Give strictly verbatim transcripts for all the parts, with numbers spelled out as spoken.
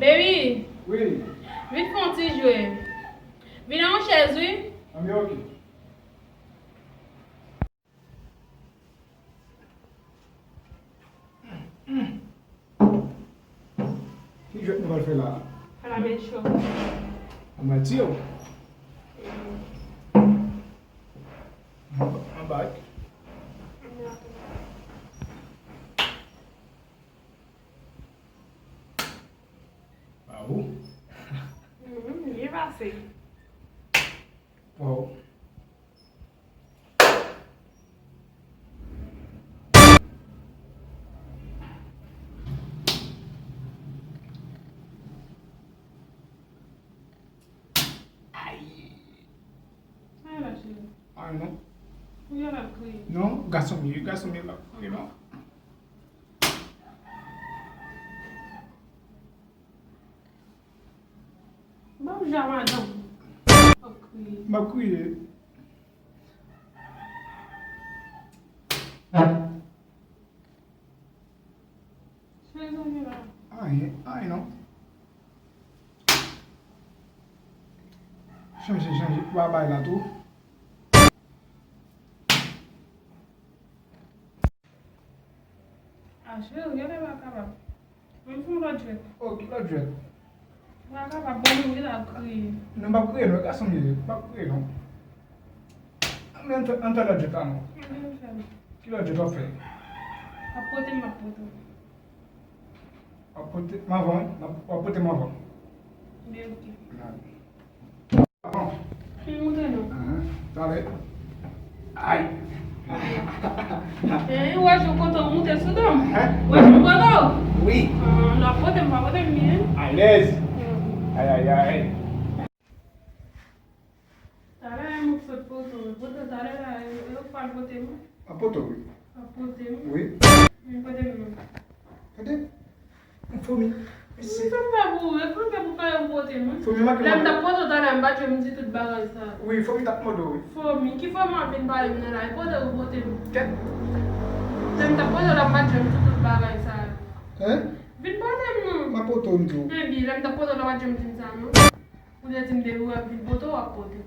Baby, wi, vin fè yon ti jwe. Vin nan yon chèz, wi. Anben, ok. Ki jwèt nou pral fè la a? Fè la men cho. An mati yo. An bak. Ba ou. Mhm, byen pase. Wow. Ay. Ay la, cheri. Ay, non. Ou gen la kriye. Non, gason m ye, gason m ye la. Wi, non. Ban m ja madanm. M ap kriye. M ap kriye. Cheri, sa gen la? Anyen, anyen non. Chanje, chanje. Ou pa bay la tou. Ah, cheri, genlè pa kapab. Mwen fè yon lòt jwèt. Oh, ki lòt jwèt? Pa kapab, bon, mwen la ap kriye. Non, m ap kriye non, gason m ye, m ap kriye non. Men ann fè, ann fè lòt jwèt la non. Ann fè l. Ki lòt jwèt w ap fè? W ap pote m, m ap pote w. W ap pote m anvan, w ap pote m anvan. Byen, ok. Bon. Fin moute non. Ahn, talè. Ay. Eh, ou wè jou kote w moute sou do m? Hein? Ou wè jou kote w? Wi. Ah, n ap pote m, pa pote m byen. Alèz. Hmm. Ay, ay, ay. Talè m ap sot pote w. Pote w talè la, e, e ou pral pote m? Ap pote w, wi. Ap pote m? Wi. Vin pote m non. Tande. Fomi, mesye. Sa m fè pou ou? E pou m fè pou kay ou pote m, wi. Fomi manke. Lè m t ap pote w talè, m pa t janm di tout bagay sa. Wi, Fomi t ap mande w, wi. Fomi, ki Fomi w ap vin pale m nan la? E pote ou pote m? Kèt. Lè m t ap pote w la, m pa t janm di tout bagay sa. Hein? Vin pote m non. M ap pote w, m di w. Enben, lè m t ap pote w la, w pa t janm di m sa non. Ou te di m depi w ap vin pote w, w ap pote.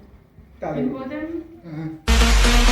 Talè. Vin pote m. Hein.